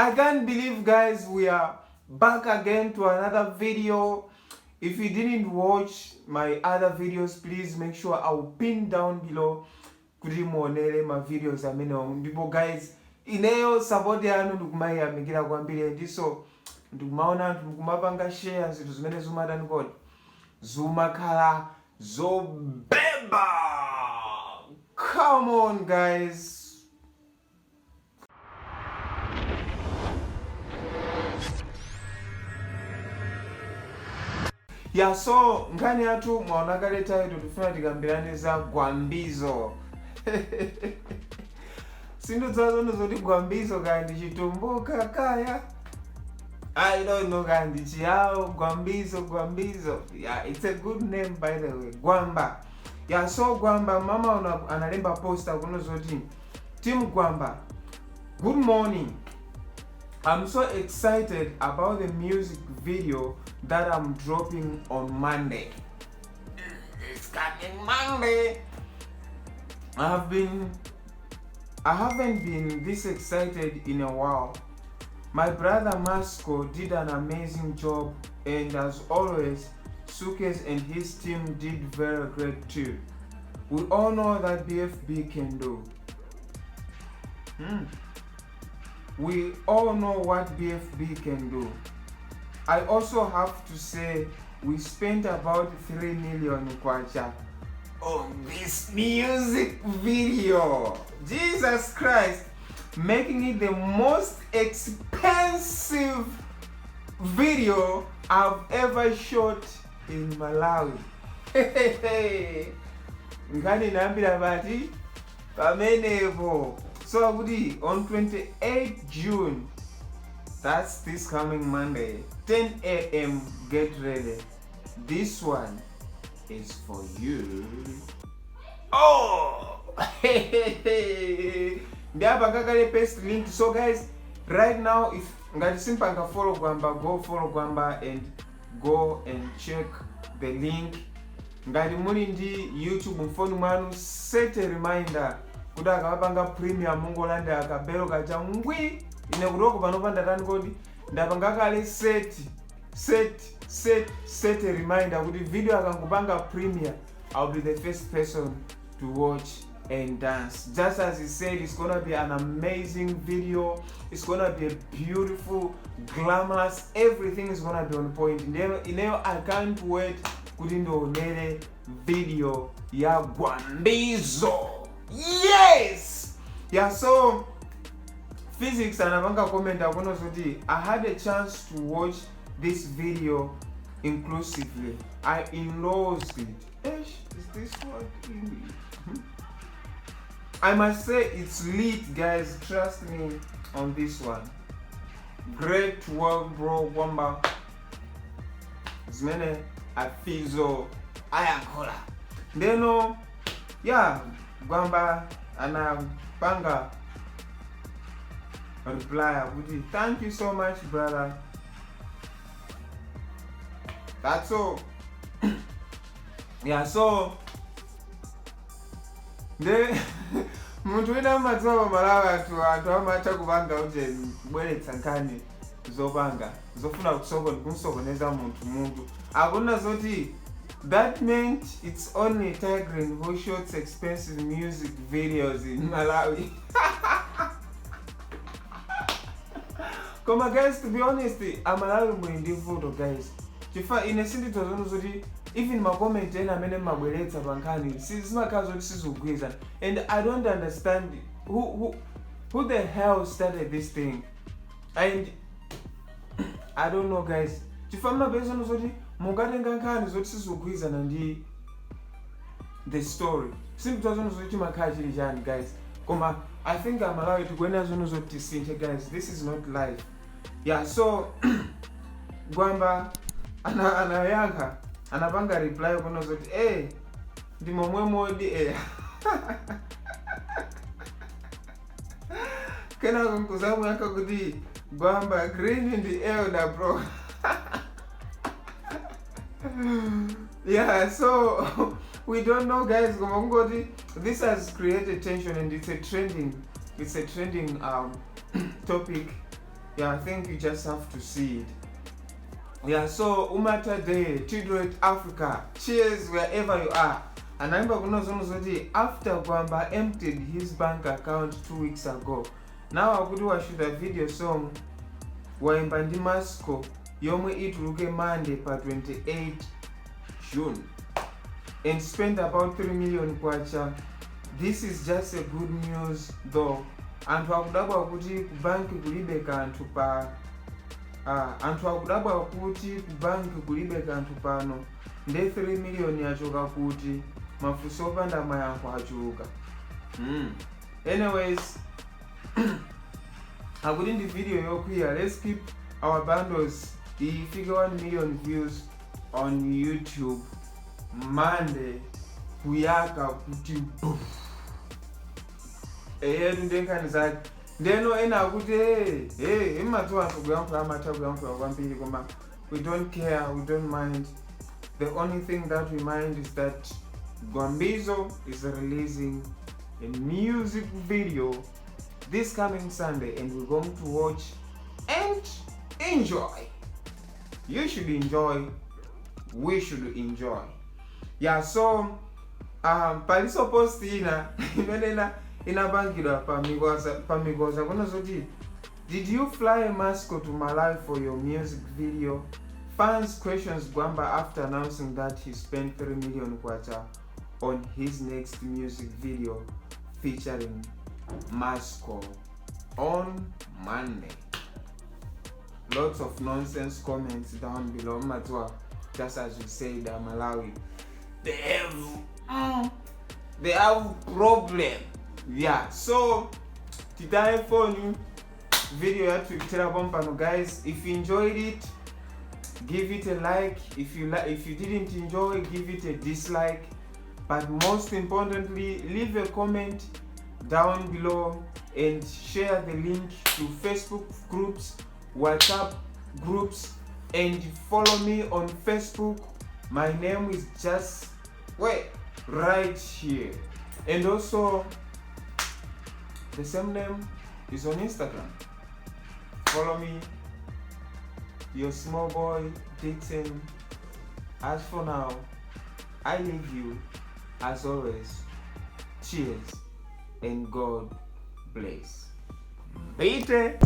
I can't believe, guys, we are back again to another video. If you didn't watch my other videos, please make sure I'll pin down below kuti muonere ma videos amenewo. Ndipo guys, ineyo support yanu ndikumayiyamikira kwambiri, ndiso ndikumaona anthu mukumapanga share zinthu zimene zimatani kodi zimakhala zobeba. Come on, guys. Yeah, so nkhani yathu mwaona kale title, tifuna tikambirane za Gwambizo. Sindidziwa zono zoti Gwambizo kaya ndi Chitumbuka kaya, I don't know, kaya ndi Chiyawo. Gwambizo, Gwambizo, yeah, it's a good name, by the way, Gwamba. Yeah, so Gwamba mama analemba poster kuno zoti, "Team Gwamba, good morning. I'm so excited about the music video that I'm dropping on Monday." It's coming Monday. I haven't been this excited in a while. My brother Masco did an amazing job, and as always, Sukes and his team did very great too. We all know that BFB can do. We all know what BFB can do. I also have to say we spent about 3 million kwacha on this music video. Jesus Christ, making it the most expensive video I've ever shot in Malawi." Nkhani inayambira pati pamenepo. So akuti on 28 June, that's this coming Monday, 10 a.m., get ready. This one is for you. Oh, ndiyapanga kale paste link. So guys, right now, if ngati simpanga follow Gwamba, go follow Gwamba and go and check the link. Ngati muli ndi YouTube mfoni mwanu, set a reminder kuti akamapanga premiere mungolandira kabelo kacha ngwi. Ine kutoko panopa ndatani kodi, ndapanga kale set a reminder kuti video akangopanga premiere, I'll be the first person to watch and dance. Just as he said, it's gonna be an amazing video. It's gonna be a beautiful, glamorous, everything is gonna be on point. Ineyo I can't wait kuti ndionere video ya Gwambizo. Yes. Yeah, so Physics anapanga comment akuona kuti, "I had a chance to watch this video inclusively. I endorsed it." Eish, is this what English? "I must say it's lit, guys. Trust me on this one. Great work, bro Gwamba." Zimene afizo ayankhula. Ndeno ya Gwamba anapanga reply akuti, "Thank you so much, brother. That's all." Yeah, so nde munthu wina amadziwa pamalawi anthu amatha kupanga uje kubweretsa nkhani zopanga zofuna kumsokoneza munthu. Akuna zoti that meant it's only Tigrin who shoots expensive music videos in Malawi. Koma guys, to be honest, Amalawi muli ndi vuto, guys, chifukwa ine sindidziwa zono zoti even ma comment ena amene mmabweretsa pa nkhani zimakhala zoti sizikugwirizana, and I don't understand who the hell started this thing, and I don't know, guys, chifukwa mmapeza zono zoti mukatenga nkhani zoti sizikugwirizana ndi the story. Sindidziwa zono zoti chimakhala chili chani, guys, koma I think Amalawi tikuyenera zono zoti tisinthe, guys. This is not life. Yeah, so Gwamba anayankha, anapanga reply kuno zoti ndi momwe modi kenako nkuzamuyankha kuti, "Gwamba, green ndi elder, bro." Yeah, so we don't know, guys, koma kungoti this has created tension and it's a trending topic. Yeah, I think you just have to see it. Yeah, so Umata Day, Tidret Africa, cheers wherever you are. Anaimba kuno zono zoti after Gwamba emptied his bank account 2 weeks ago, now akuti washuta video song, waimba ndi Masco, yomwe ituluke Monday pa 28 June, and spent about 3 million kwacha. This is just a good news though. Anthu akudabwa kuti ku banki kulibe kanthu pa anthu akudabwa kuti ku banki kulibe kanthu pano, nde 3 million yachoka kuti? Mafunso opanda mayankho achuluka. Anyways, akuti ndi video yokwiya. Let's keep our bundles ifike 1 million views on YouTube Monday, kuyaka kuti boof. Eyetu ndenkhani zake. Ndeno ena akuti, "Hey, hey," imadziwa anthu kuyankhula, amatha kuyankhula kwambiri, koma we don't care, we don't mind. The only thing that we mind is that Gwambizo is releasing a music video this coming Sunday and we're going to watch and enjoy. You should enjoy, we should enjoy. Yeah, so paliso post ina imene inapangidwa pa Mikoza kuna zoti, "Did you fly Masco to Malawi for your music video?" Fans questions Gwamba after announcing that he spent 3 million kwacha on his next music video featuring Masco on Monday. Lots of nonsense comments down below. Matwa, just as we said, Malawi, they have problem. Yeah, so titaye phone video yathu ikuthera pompano. Guys, if you enjoyed it, give it a like. If you didn't enjoy, give it a dislike. But most importantly, leave a comment down below and share the link to Facebook groups, WhatsApp groups, and follow me on Facebook. My name is just, wait, right here, and also the same name is on Instagram. Follow me, your small boy Dixon. As for now, I leave you. As always, cheers and God bless. Mbite.